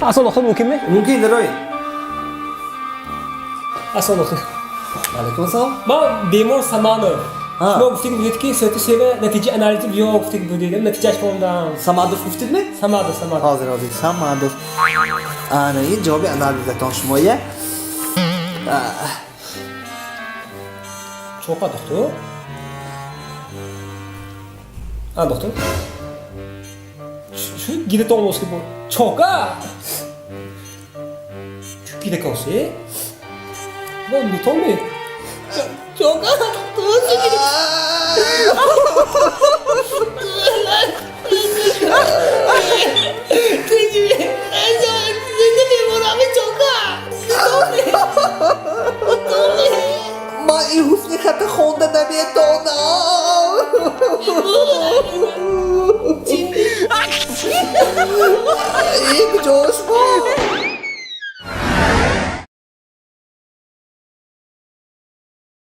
Ассалом, доктор, мумкинми? Мумкин, дароед. Ассалом, доктор. Алайкум ассалом. Ман бемор Саманов. Шумо гуфтед будед, ки соати 3 натиҷаи анализи биё гуфтед будед. Натиҷааш хондам. Самадов гуфтедми? Самадов, Самадов. Ҳозир, ҳозир, Самадов. Ана ин ҷавоби анализатон шумоя. Чоқа, доктор? А, доктор? Шу гидатон ки бо чока? Чу гидакоси? Бо нитоми? Чока, доктор? Ман ин ҳусни хата хонда наметонам. Э, куҷо